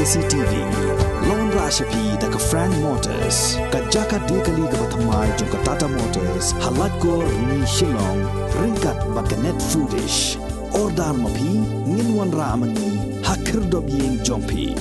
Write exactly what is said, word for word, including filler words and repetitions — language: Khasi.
C T V. La wanrah sha phi da ka Frank Motors, ka jaka die kali kaba thymmai jong ka Tata Motors ha Laitkor, Rni, Shillong, ryngkat bad ka Net Foodish. Order ma phi, ngin wanrah ma ngi ha khyrdop ïing jong phi.